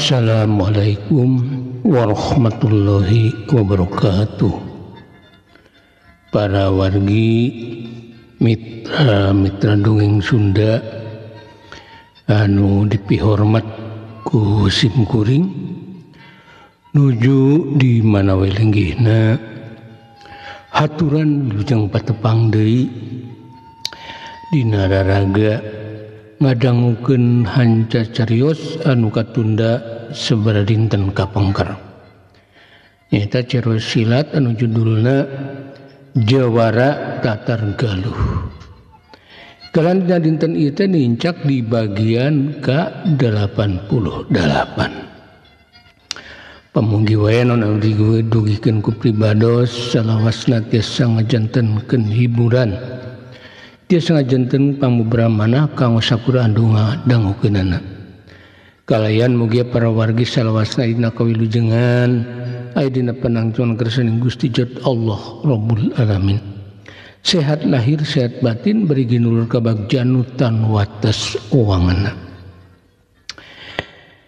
Assalamualaikum warahmatullahi wabarakatuh. Para wargi mitra-mitra dongeng Sunda anu dipihormat ku simkuring nuju di mana we lenggihna haturan wilujeng patepang deui dina raraga ngadangukeun hanca carios anu katunda sabaraha dinten kapengker. Nyaeta carios silat anu judulna Jawara Tatar Galuh. Kalan dina dinten ieu teh nincak di bagian ka-88. Pamunggi wae anu didugikeun ku pribados salawasna tiasa ngajantenkeun hiburan. Tiasa ngajanten pangubramana kanggo sakura andunga dangukeunana. Kalayan mugia para wargi salawasna dina kawilujengan aya dina panangtuan kersaning Gusti Jad Allah Rabbul Alamin. Sehat lahir sehat batin beri ginulur kabagjan tan wates uwanganna.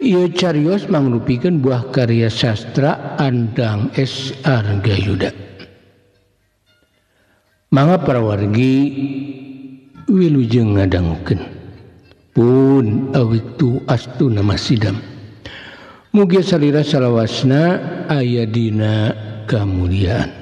Ieu carios mangrupikeun buah karya sastra Andang S. Argayuda. Mangga para wargi wilujeng ngadangukeun. Pun awiktu astu nama sidam. Mugia salira salawasna aya dina kamuliaan.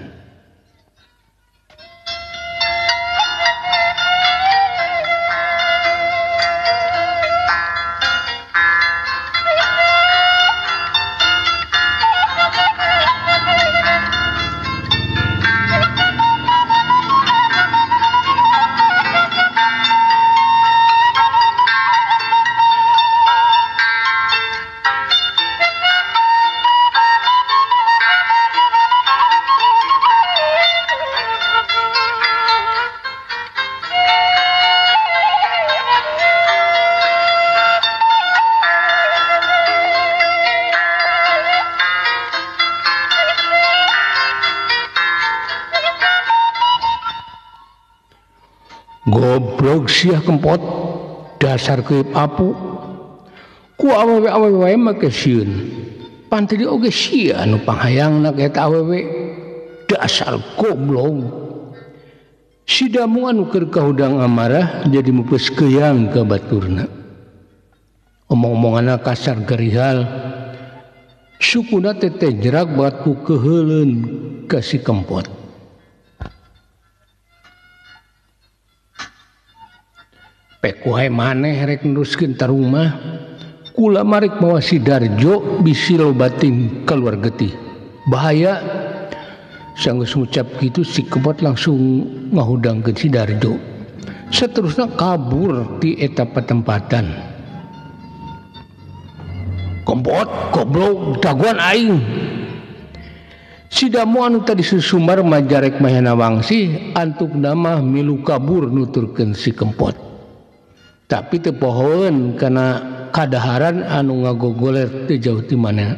Goblok siah kempot dasar keip apu ku awewe-awewe wae make sieun pantri oge sia anu panghayangna ka eta awewe dasar goblok sidamu anu keur kahudang amarah jadi mupes keuyang ka baturna omong-omonganna kasar garihal sukuna teh jerak bat ku keuheuleun ka si kempot. Pek wae maneh rek neruskeun tarumah kula marik mawa si Darjo bisi lobating keluar getih bahaya. Sanggeus ngucap kitu si kempot langsung ngahudangkeun si Darjo seterusna kabur ti eta patempatan. Kempot goblok dagoan aing. Si Damu anu tadi susumar majarek Mahena Wangsi antukna mah milu kabur nuturkeun si kempot. Tapi teu pohoeun kana kadaharan anu ngagogoler teu jauh ti manehna.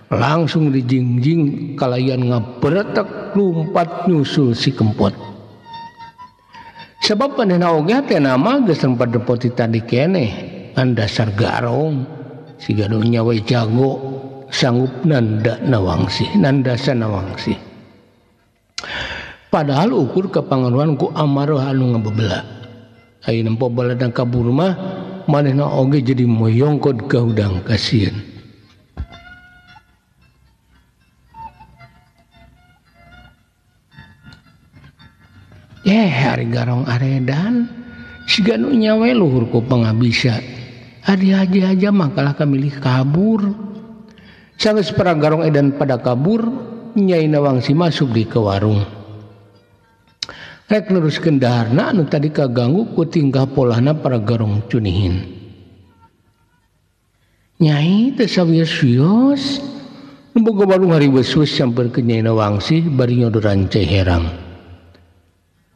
Langsung dijingjing kalayan ngabretek lumpat nyusul si kempot. Sebab manehna oge hatena mah geus sempat depot ti tadi keneh ngan dasar garong siga nu nya we jago sanggup nanda Nawangsi nandasa Nawangsi. Padahal ukur kapangaruhan ku amarah anu ngabebela. Ayo nempo baladang kabur mah manehna oge jadi moyongkod kahudang kasieun. Hari garong aredan siga nu nya we luhur ku pangabisa. Ari haji-haja mah kalah kamilih kabur. Sanggeus para garong edan pada kabur, Nyai Nawangsi masuk di ke warung. Rek neruskeun daharna anu tadi kaganggu ku tingkah polahna para garong cunihin. Nyai teh sawios-wios nu boga warung hariweus-weus sampeurkeun Nyai Nawangsi bari nyodoran cai herang.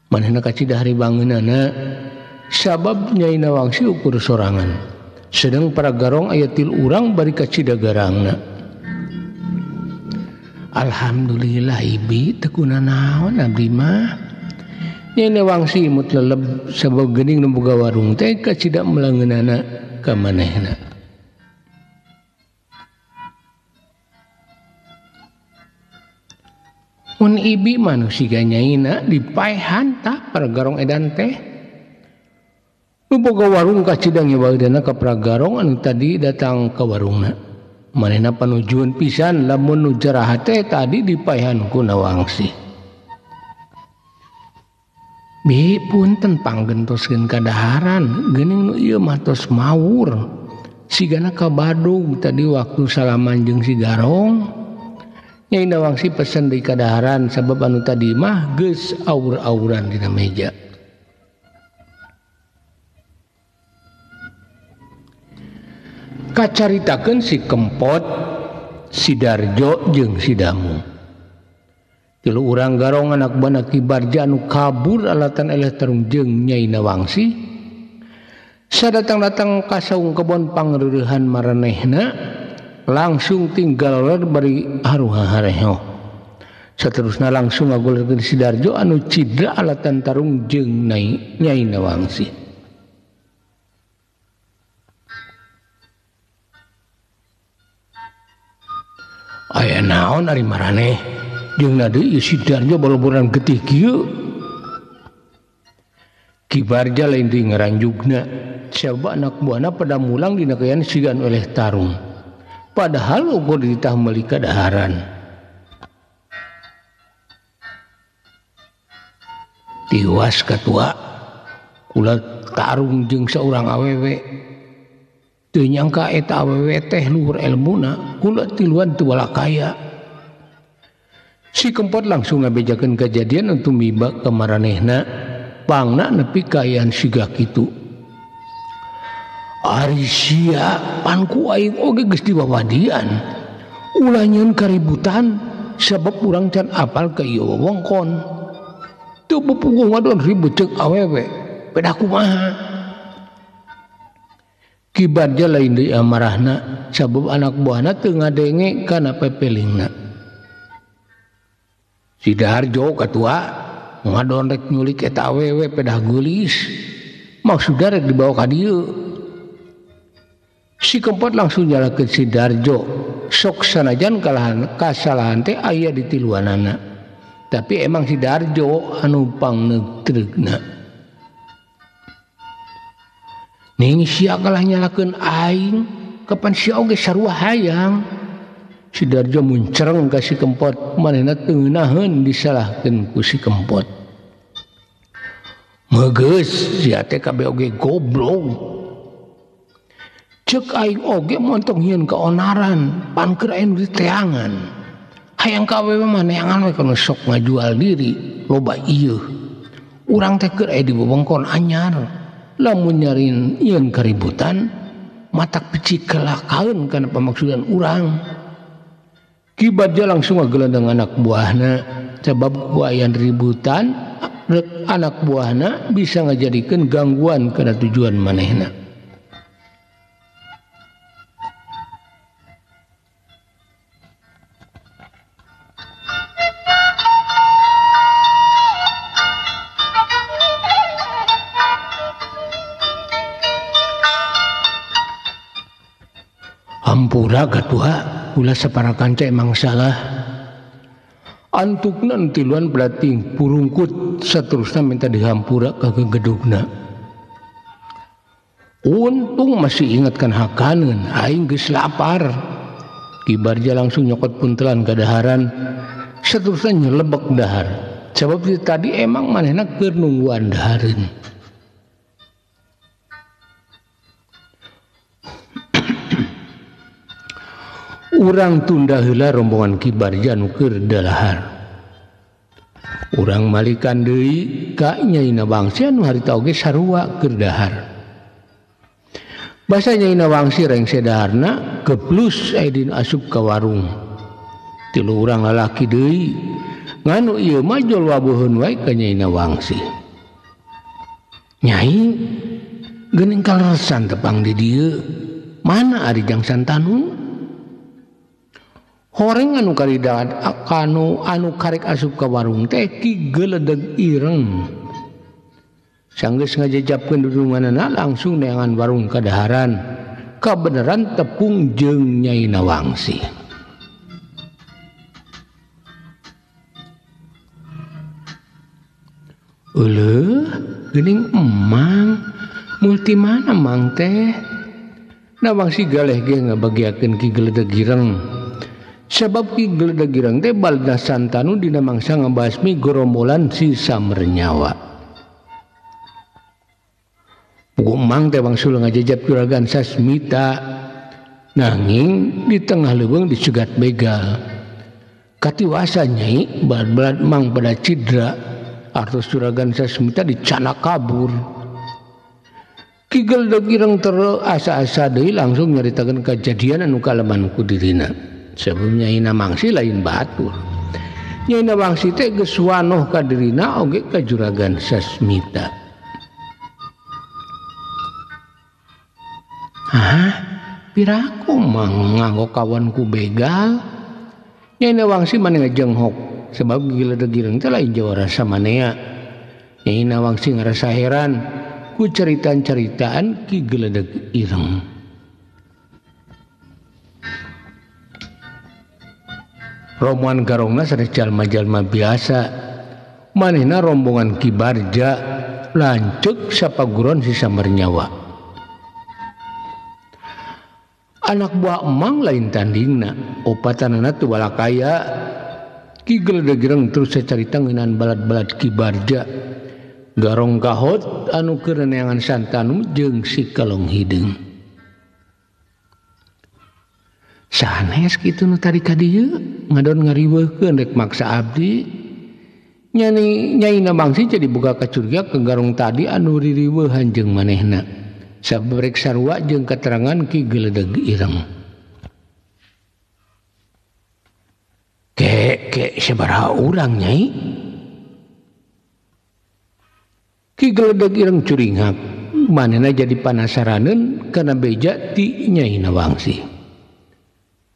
Manehna kacida hari bangeunana sabab Nyai Nawangsi ukur sorangan. Sedang para garong aya til urang bari kacida garangna. Alhamdulillah ibi teu kunanaon abdi mah. Nyai Nawangsi imut leleb sabab geuning nu boga warung teh kacida melangeunana ka manehna. Mun ibi manusia nyaina dipaehan tah paragarong edan teh. Nu boga warung kacida ngebaeudana ka paragarong anu tadi datang ka warungna. Manehna panujuan pisan lamun nu jaraha teh tadi dipaehan ku Nawangsi. Bi punten panggentoskeun kadaharan geuning nu ieu mah tos mawur. Sigana kabadug tadi waktu salaman jeung si Garong. Nyai Nawangsi pesen di kadaharan sabab anu tadi mah geus aur-auran dina meja. Kacaritakeun si Kempot, si Darjo jeung si Damu. Tilu urang Garong anak buahna Ki Barja anu kabur alatan eleh tarung jeung Nyai Nawangsi. Sadatang-datang ka saung kebon pangreurehan maranehna langsung tinggal ler bari haruha-hareho. Saterusna langsung ngagolerkeun si Darjo anu cidra alatan tarung jeung Nyai Nawangsi. Aya naon ari maraneh jeung na deui si Darjo boloboran getih kieu. Ki Barja lain deui ngaranjugna sabab anak buahna pada mulang dina kaayaan sigan oleh tarung. Padahal ukur dititah meuli kadaharan. Tiwas katua kula tarung jeung saurang awewe. Teu nyangka eta awewe teh luhur elmuna, kula tiluan teu balakaya. Si Kempot langsung ngabejakeun kajadian untuk miba ka maranehna, pangna nepi kaayaan siga kitu. Ari sia pan ku aing oge geus diwawadian. Ulah nyieun kaributan sabab urang can apal ka ieu wewengkon. Teu puguh ngadon ribut ceuk awewe, pedah kumaha. Ki Barja lain deui amarahna sabab anak buahna teu ngadenge kana pepelingna. Si Darjo katua ngadon rek nyulik eta awewe pedah geulis. Maksudna rek dibawa ka dieu. Si Kempot langsung nyalakeun si Darjo. Sok sanajan kalahan kasalahan teh aya di tiluanana. Tapi emang si Darjo anu pangneutreugna. Ning sia kalah nyalakeun aing, kapan sia oge sarua hayang. Si Darjo muncereng ka si Kempot, manehna teu ngeunaheun disalahkeun ku si Kempot. Meugeus sia teh kabeh oge goblok. Cek aing oge montong hieun kaonaran, pan keur aya nu diteangan. Hayang ka awewe mah neangan we kana sok ngajual diri, loba ieu. Urang teh keur aya di wewengkon anyar. Lamun nyarin ieun kaributan, matak picik kelakaeun kana pamaksudan urang. Ki Barja langsung ngagelandang anak buahna, sabab ku aya ributan rek anak buahna bisa ngajadikeun gangguan kana tujuan manehna. Hampura katua ulah sapara kanca emang salah. Antukna tiluan belating purungkut seterusnya minta dihampura ka gegedugna. Untung masih ingatkan hakaneun aing geus lapar. Ki Barja langsung nyokot puntelan kadaharan seterusnya nyelebek dahar. Sebab tadi emang manehna keur nungguan dahareun. Urang tunda heula rombongan Ki Barja nu keur dalahar. Urang malikan deui ka Nyai Nawangsi anu harita oge sarua keur dahar. Basa Nyai Nawangsi rengse daharna geblus aidin asup ka warung. Tilu urang lalaki deui nganu ieu mah jol wabuheun wae ka Nyai Nawangsi. Nyai geuning kaleresan tepang di dieu. Mana ari jang Santanu? Horeng anu karida kanu anu karek asup ka warung teh Ki Geledeg ireng. Sanggeus ngajejapkeun dudunganana langsung neangan warung kadaharan. Kabeneran tepung jeung Nyai Nawangsi. Euleuh, geuning emang multi mana mang teh? Nawangsi galeh ge ngabagiakeun Ki Geledeg Ireng. Sabab Ki Geledeg Ireng teh balda Santanu dina mangsa ngabasmi gorombolan si Samernyawa. Puguh emang teh wangsul ngajejap Juragan Sasmita. Nanging di tengah leuweung dicegat begal. Katiwasa nyai balad-balad mang pada cidra. Artos Juragan Sasmita dicanak kabur. Ki Geledeg Ireng teu asa-asa deui langsung nyaritakeun kajadian anu kalaman ku dirina. Sebab Nyai Nawangsi lain batur. Nyai Nawangsi teh geus wanoh ka dirina oge ka Juragan Sasmita. Hah, piraku mang nganggo kawan ku begal. Nyai Nawangsi mani ngajenghok sebab Ki Geledeg Ireng teh lain jawara samanea. Nyai Nawangsi ngarasa heran ku ceritaan-ceritaan Ki Geledeg Ireng. Rombongan garongna sanes jalma-jalma biasa. Manehna rombongan Ki Barja lanceuk sapaguron si Samernyawa. Anak buah emang lain tandingna, opatanana teu balakaya. Ki Geledeg Ireng terus sacarita ngeunaan balad-balad Ki Barja. Garong kahot anu keur neangan Santanu jeung si Kalong Hideung. Sanes kitu nu tadi ka dieu ngadon ngariweuhkeun rek maksa abdi. Nyai Nawangsi jadi buka kacuriga ke garong tadi anu ririweuhan jeung manehna. Sabab rek sarua jeung keterangan Ki Geledeg Ireng. Ke ke sabaraha urang nyai? Ki Geledeg Ireng curingak, manehna jadi panasaraneun kana beja ti Nyai Nawangsi.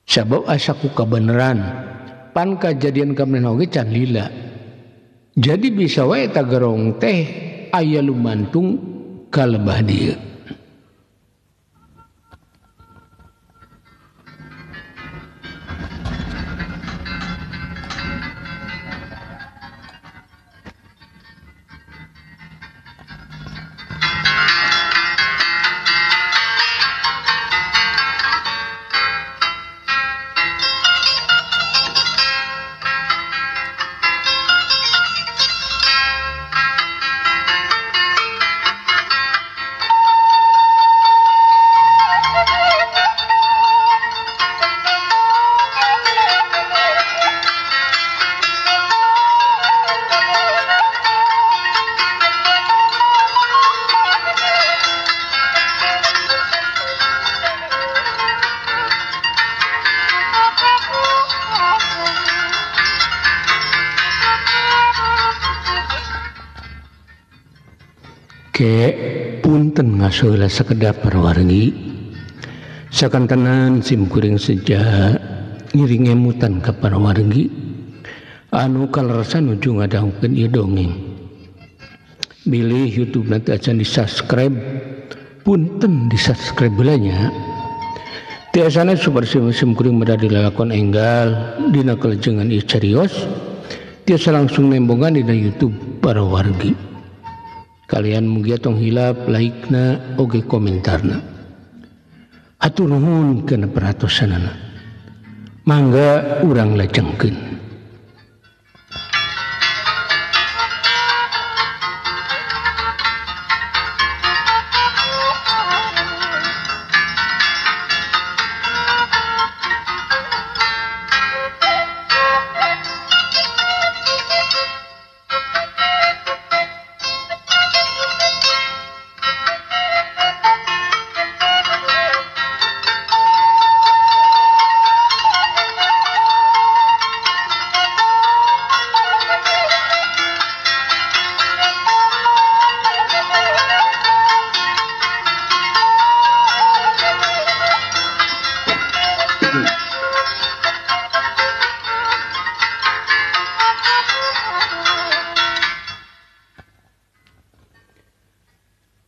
Sabab asa ku kabeneran, pan kajadian kamanehna oge can lila. Jadi bisa wae eta garong teh aya lumantung ka lebah dieu. Ke punten ngasola sakedap parwargi sakantenan sim kuring seja ngiring emutan ka parwargi anu kaleresan nuju ngadangkeun ieu dongeng. Bilih YouTube nanti acan di-subscribe, punten di-subscribe heula nya. Tiasana super sim kuring meda dilalakon enggal dina kalejengan ieu carios tiasa langsung nembongan dina YouTube parawargi. Kalian mugia tong hilap like-na oge komentarna. Hatur nuhun kana perhatosanana. Mangga urang lajengkeun.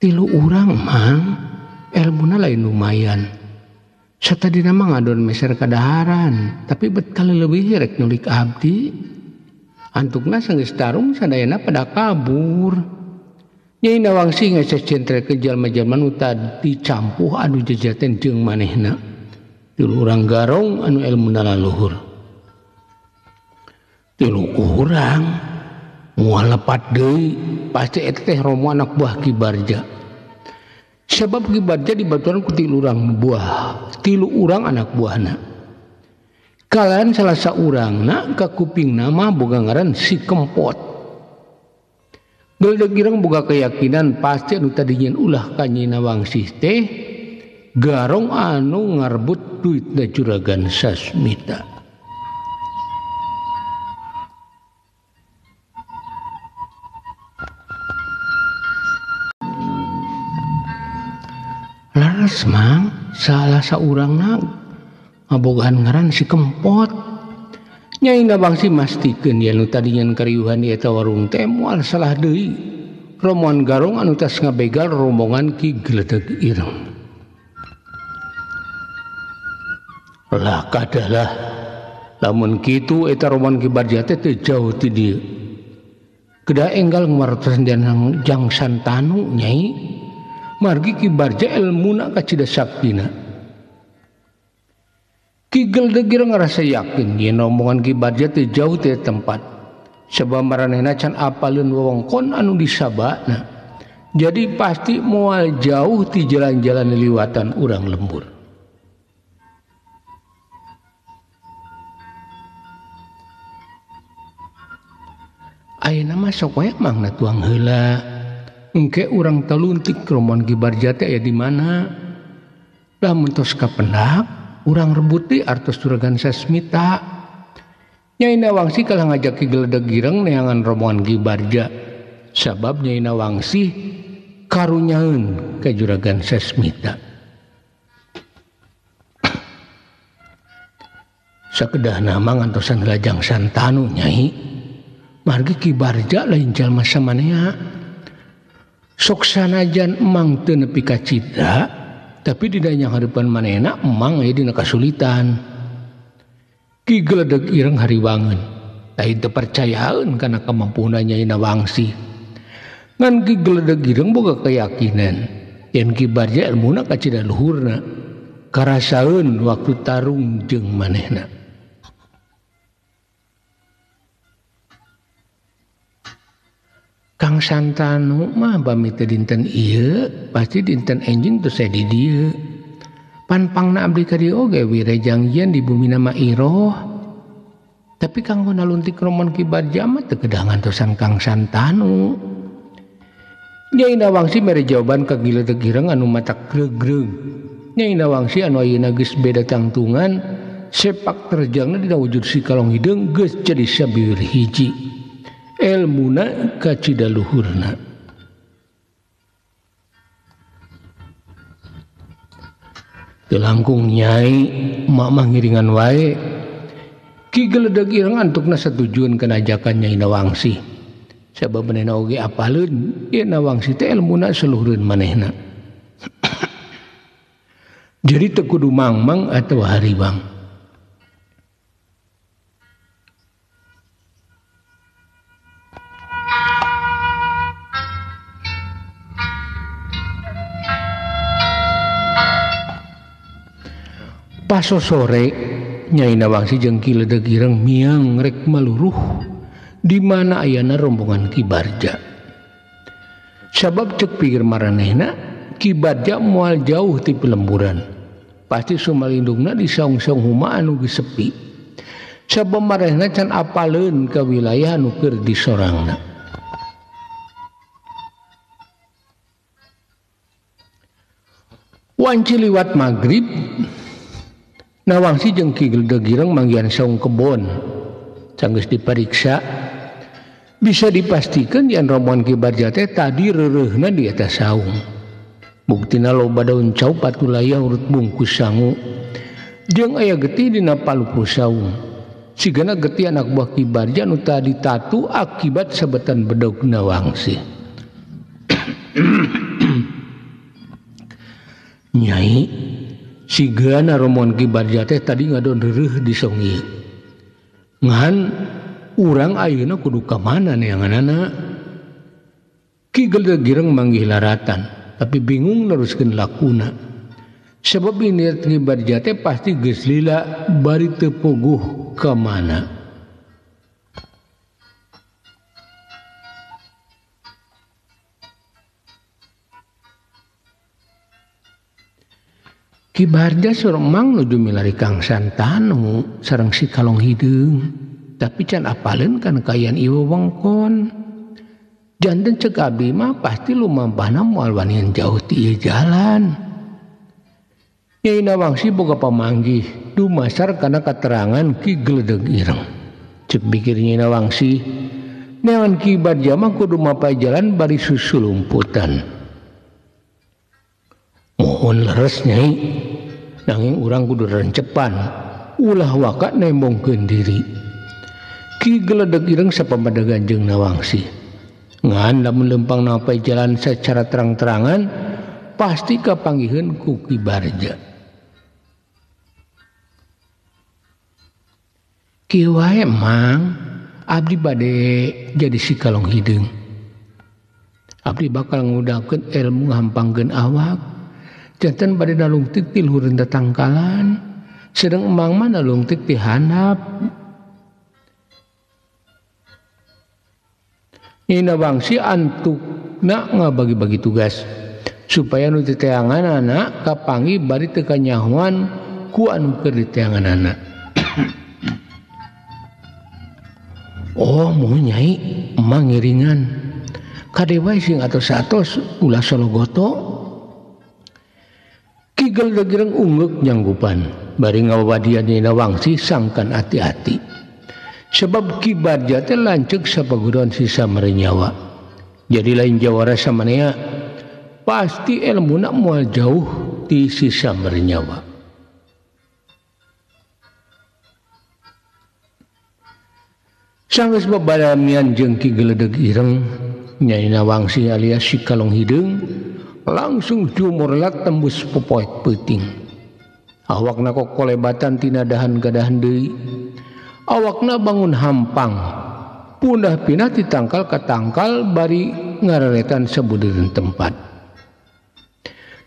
Tilu urang mang elmuna lain lumayan. Satadina mah ngadon meser kadaharan, tapi bet kali leuwih rek nyulik abdi. Antukna sanggeus tarung sadayana pada kabur. Nyai Nawangsih ngeces centrekeun jalma-jalma nu tadi campuh anu jajaten jeung manehna. Tilu urang garong anu elmuna laluhur. Tilu urang moal lepat deui pasti eta teh romo anak buah Ki Barja. Sebab Ki Barja dibaturan ku tilu urang buah, tilu urang anak buahna. Kalayan salah saurangna ka kupingna mah boga ngaran si Kempot. Geledeg ireng boga keyakinan pasti anu tadi nyeun ulah ka Nyai Nawangsih teh garong anu ngarbut duitna Juragan Sasmita. Laras mang salah saurangna ngabogaan ngaran si Kempot. Nyai Nawangsih mastikeun yen nu tadi nyeun kariuhan di eta warung teh moal salah deui. Rombongan garong anu tas ngabegal rombongan Ki Gledeg Ireng. Lah kadalah lamun kitu eta rombongan Ki Barja teh teu jauh ti dieu. Kedah enggal ngumartosan jang Santanu Nyai. Margi Ki Barja elmuna kacida saktina. Ki Gledeg Ireng ngarasa yakin yen rombongan Ki Barja teu jauh ti tempat. Sebab maranehna can apaleun wewengkon anu disabana. Jadi pasti moal jauh ti jalan-jalan liwatan urang lembur. Ayeuna mah sok wae mangna tuang heula. Engke urang taluntik rombongan Ki Barja teh aya di mana? Lamun tos kapendak, urang rebut deui artos Juragan Sasmita. Nyai Nawangsih kalah ngajak Ki Gledeg Ireng neangan rombongan Ki Barja. Sabab Nyai Nawangsih karunyaeun ka Juragan Sasmita. Sakedahna mah ngantosan heula jang Santanu Nyai. Margi Ki Barja lain jalma samanea. Sok sanajan emang teu nepi ka citra, tapi dina nyanghareupan manehna emang aya dina kasulitan. Ki Gledeg Ireng hariwangeun, lain teu percayaeun kana kamampuhna Nyai Nawangsih. Ngan Ki Gledeg Ireng boga keyakinan yen Ki Barja elmuna kacida luhurna, karasaeun waktu tarung jeung manehna. Kang Santanu mah bami teu dinten ieu, pasti dinten enjing teu saya di dieu. Panpangna abdi ka dieu oge wirejangjian di bumi nama Iroh. Tapi kanggo naluntik rombongan Ki Barja mah teu kedah ngantosan Kang Santanu. Nyai Nawangsih mere jawaban ka Ki Gledeg Ireng anu matak gregreg. Nyai Nawangsih anu ayeuna geus beda tangtungan, sepak terjangna dina wujud si kalong hideung geus jadi sabiwir hiji. Elmuna kacida luhurna. Teu langkung Nyai, emak mah ngiringan wae. Ki Gledeg Ireng antukna satujuan kana ajakan Nyai Nawangsih. Sabab manehna oge apaleun yen Nawangsih teh elmuna saluhureun manehna. Jadi teu kudu mangmang atawa hariwang. Paso sore Nyai Nawangsih jeung Ki Gledeg Ireng miang rek maluruh di mana ayana rombongan Ki Barja. Sabab cek pikir maranehna Ki Barja moal jauh ti pelemburan. Pasti sumalindungna di saung-saung huma anu geus sepi. Sabab maranehna can apaleun ka wilayah anu keur disorangna. Wanci liwat magrib Nawangsih jeung Ki Gledeg Ireng manggihan saung kebon. Sanggeus dipariksa bisa dipastikan yen rombongan Ki Barja teh tadi reureuhna di eta saung. Buktina loba daun cau patulaya urut bungkus sangu. Jeung aya getih dina palupuh saung. Sigana getih anak buah Ki Barja nu tadi tatu akibat sabetan bedog Nawangsih. Nyai, sigana rombongan Ki Barja teh tadi ngadon reureuh di saung ieu. Ngan Urang ayeuna kudu ka mana neanganana? Ki Geledeg Ireng manggih laratan, tapi bingung neruskeun lakuna. Sebab niat Ki Barja teh pasti geus lila bari teu puguh ka mana. Ki Barja sorong mang nuju milari Kang Santanu sareng si Kalong Hideung, tapi can apaleun kana kaayaan ieu wewengkon. Janten cek abdi mah pasti lumampahna moal wanian jauh ti ieu jalan. Nyai Nawangsi boga pamanggih dumasar kana katerangan Ki Geledeg Ireng. Cek pikir Nyai Nawangsi, neangan Ki Barja mah kudu mapay jalan bari susulumputan. Mohon leres Nyai, nanging urang kudu rencepan, ulah waka nembongkeun diri. Ki Geledeg Ireng sapamadegan jeung Nawangsi. Ngan lamun lempang napay jalan secara terang-terangan, pasti kapanggiheun ku Ki Barja. Kieu wae Mang, abdi bade jadi si Kalong Hideung. Abdi bakal ngudakeun ilmu ngahampangkeun awak. Janten bade nalungtik ti luhureun tatangkalan, sedang emang mah nalungtik ti handap. Nyai Nawangsi antukna ngabagi-bagi tugas supaya nu diteanganana kapanggih bari teu kanyahoan ku anu keur diteanganana. Oh, mohon Nyai, emang ngiringan. Kade wae sing atos-atos ulah sologoto. Ki Geledeg Ireng ungeuk nyanggupan bari ngawadian Nyai Nawangsi sangkan ati-ati. Sebab Ki Barja teh lanceuk sapaguruan sisa merenyawa. Jadi lain jawara samanea, pasti elmuna moal jauh ti sisa merenyawa. Sanggeus babalamian jeung Ki Geledeg Ireng, Nyai Nawangsi alias si Kalong Hideung langsung jumurlat tembus popoek peuting. Awakna kokolebatan tina dahan gadahan deui. Awakna bangun hampang, pundah pindah ti tangkal ka tangkal bari ngararetan sabudereun tempat.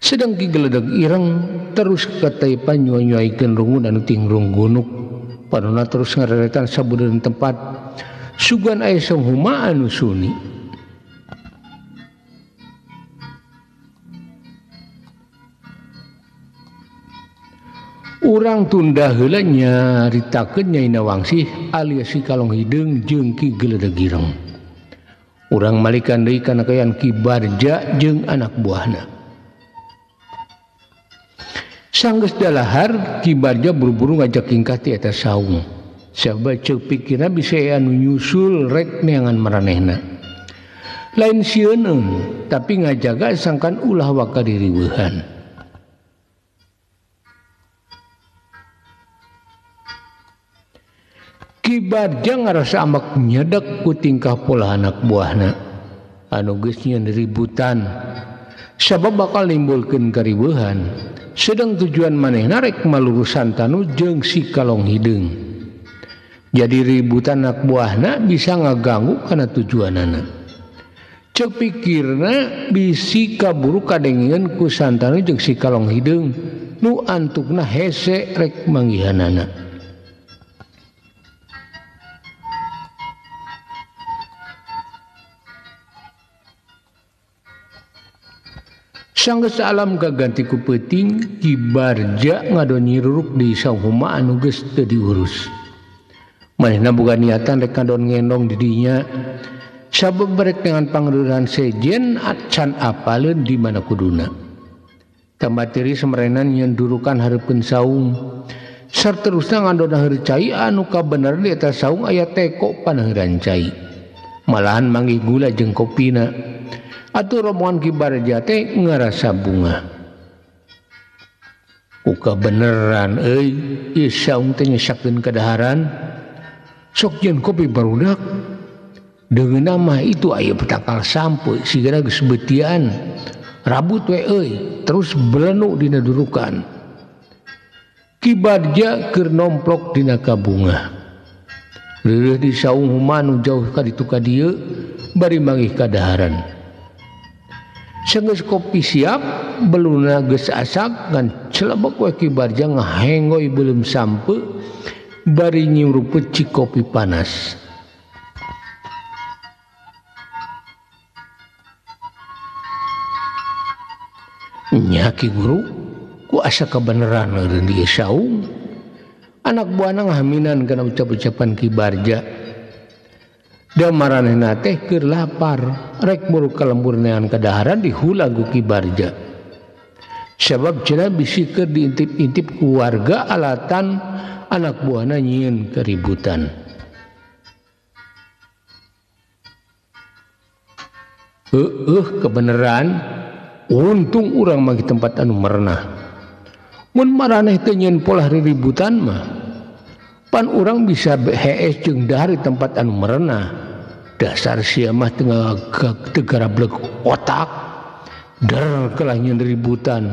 Sedang Ki Geledeg Ireng terus kataipan nyuai-nyuaikeun rungun anu tingrung gunuk. Panona terus ngararetan sabudereun tempat. Sugan aya sanghuma anu suni. Urang tunda heula nyaritakeun Nyai Nawangsi alias si Kalong Hideung jeung Ki Geledeg Ireng. Urang malikan deui kana kaayaan Ki Barja jeung anak buahna. Sanggeus dalahar Ki Barja buru-buru ngajak tingkah ti eta saung. Sabab ceuk pikirna bisa aya anu nyusul rek neangan maranehna. Lain sieuneun tapi ngajaga sangkan ulah waka diriweuhan. Ki Barja ngarasa ambek nyedek ku tingkah pola anak buahna anu geus nyieun ributan sabab bakal nimbulkeun kariweuhan. Sedang tujuan manehna rek malurus Santanu jeung si Kalong Hideung. Jadi ributan anak buahna bisa ngaganggu kana tujuanana. Ceuk pikirna bisi kaburu kadengeun ku Santanu jeung si Kalong Hideung nu antukna hese rek manggihanana. Sanggeus alam kaganti ku peuting, Ki Barja ngadon nyiruruk di saung anu geus teu diurus. Manehna boga niatan rek ngadon ngendong di dinya. Sabab barek dengan pangreurehan sejen acan apaleun di mana kuduna. Tambah tiri semerenan nyeun durukan hareupeun saung. Saterusna ngadon heur cai anu kabeneran di eta saung aya teko panaheuran cai. Malahan manggih gula jeung kopina. Atuh rombongan Ki Barja teh ngarasa bunga. Uka beneran euy, ieu saung teh nyesakeun kadaharan. Sok jeung kopi barudak. Deungeunna mah itu aya petakal sampe sigana geus beutian. Rabut we euy, terus belenu dina durukan. Ki Barja keur nomplok dina kabunga. Reureuh di saung huma nu jauh ka ditu ka dieu bari manggih kadaharan. Sanggeus kopi siap, beluna geus asak ngan celebek we Ki Barja ngahenggoy beuleum sampe bari nyuruput cikopi panas. Nya Ki Guru, ku asa kabeneran eureun di saung. Anak buahna ngahaminan kana ucap-ucapan Ki Barja. Da maranehna teh keur lapar, rek buru ka lembur neangan kadaharan dihulang ku Ki Barja. Sabab cenah bisi keur diintip-intip ku warga alatan anak buahna nyieun keributan. Heueuh kebeneran, untung urang mah di tempat anu merenah. Mun maraneh teh nyieun polah riributan mah, pan urang bisa hees jeung dahar di tempat anu merenah. Dasar sia mah teu garablek otak, der kalah nyieun ributan.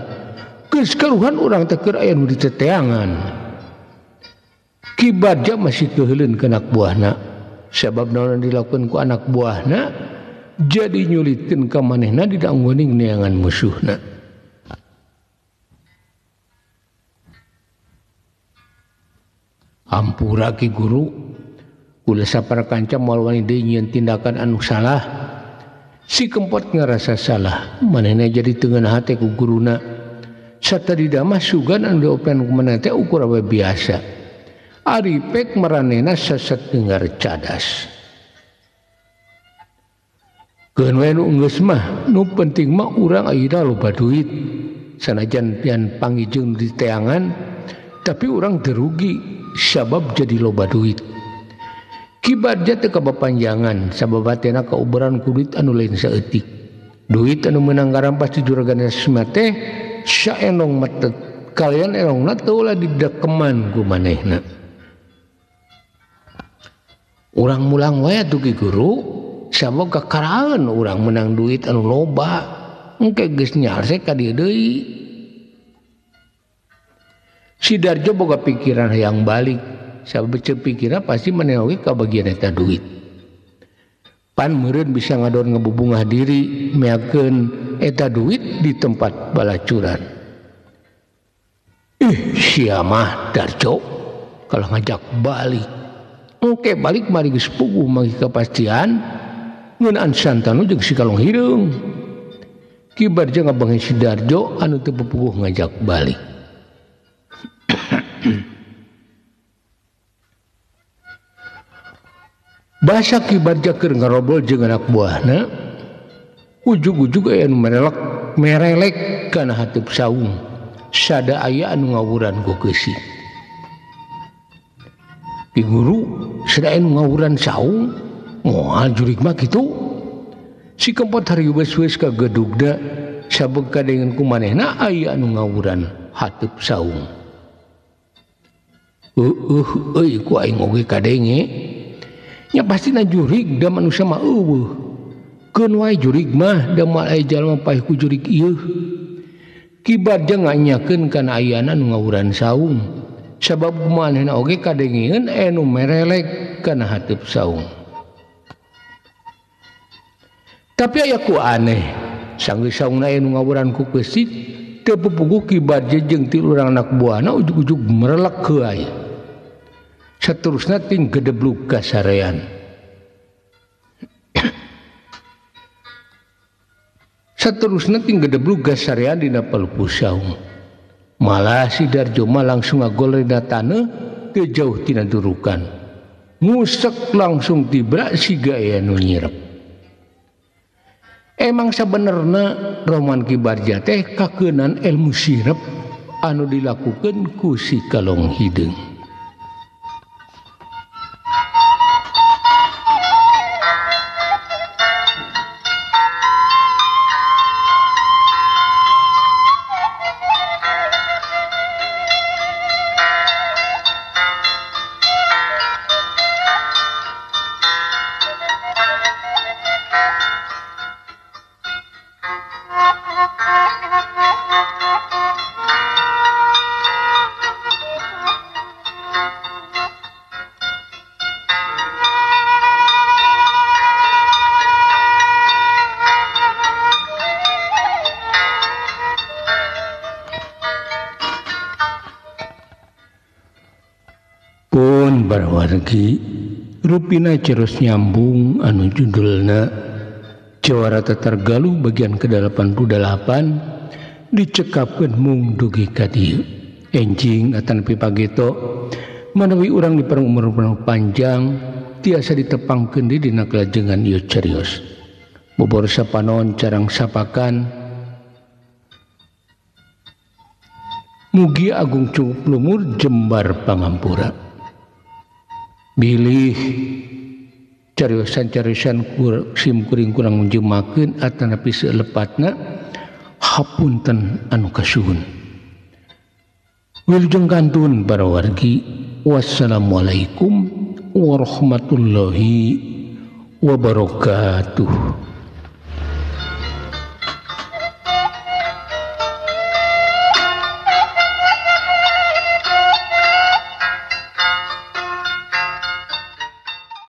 Geus karuhan urang teh keur aya nu diteteangan. Ki Barja masih keuheuleun ka anak buahna. Sabab naon dilakukan ku anak buahna jadi nyulitkeun ka manehna dina ngeuning neangan musuhna. Hampura Ki Guru, kula sapara kanca moal wani deui nyieun tindakan anu salah. Si Kempot ngarasa salah, manehna jadi teu ngeunah hate ku guruna. Satadida mah sugan anu diopen ku manehna teh ukur we biasa. Ari pek maranehna sesek dengar cadas. Keun we nu geus mah, nu penting mah urang ayeuna loba duit. Sanajan pian panggijung di teangan, tapi urang teu rugi sabab jadi loba duit. Ki Barja teu kabapanjangan sabab hatena kauberan ku duit anu lain saeutik. Duit anu meunang karampas di juragan Asma teh saenong metet, kalian enongna teu ulah didekeman ku manehna. Urang mulang wae atuh Ki Guru, sabab kakaraeun urang menang duit anu loba, engke geus nyalse ka dieu deui. Si Darjo boga pikiran hayang balik, sabab ceu pikirna pasti manehna oge kabagian eta duit. Pan meureun bisa ngadon ngebubungah diri meakeun eta duit di tempat balacuran. Ih, sia mah Darjo kalau ngajak balik. Oke balik mari geus puguh manggi kepastian ngeunaan Santanu jeung si Kalong Hideung. Ki Barja ngabangi si Darjo anu teu puguh ngajak balik. Basa Ki Barja keur ngarobrol jeung anak buahna, ujug-ujug aya anu merelek kana hateup saung. Sada aya anu ngawuran ku keusi. Ki Guru, sada aya nu ngawuran saung, moal jurig mah kitu. Si Kempot hariwes-wes ka gedugna, sabeg kadengen ku manehna aya anu ngawuran hateup saung. Eueuh euy ku aing oge kadenge. Nya pastina jurig da manusia mah eueuh. Keun wae jurig mah da moal aya jalma paeh ku jurig ieu. Ki Barja nganyakeun kana ayana nu ngawuran saung. Sabab manehna oge kadengeun anu merelek kana hateup saung. Tapi aya ku aneh, sanggeus saungna aya nu ngawuran ku keusit, teu pupuguh Ki Barja jeung ti urang anak buahna ujug-ujug merelek heuay. Saterusna ting gedeblug kasarean. Saterusna ting gedeblug kasarean dina palupuh saung. Malah si Darjo mah langsung ngagol dina taneuh teu jauh tina durukan. Ngusek langsung tibra siga aya nu nyirep. Emang sabenerna roman Ki Barja teh kakeunan ilmu sirep anu dilakukeun ku si Kalong Hideung. Kantun para wargi, rupina cerus nyambung anu judulna Jawara Tatar Galuh bagian ke-88 dicekapkeun mung dugi ka dieu. Enjing atanapi pageto manawi urang di umur panjang tiasa ditepangkeun di dina kalajengan ieu carios. Bobor sapanon carang sapakan mugi agung cukup lumur jembar pangampura. Bilih cariosan-cariosan sim kuring kurang menjemakeun atanapi seulepatna hapunten anu kasuhun. Wilujeng kantun para wargi, wassalamualaikum warahmatullahi wabarakatuh.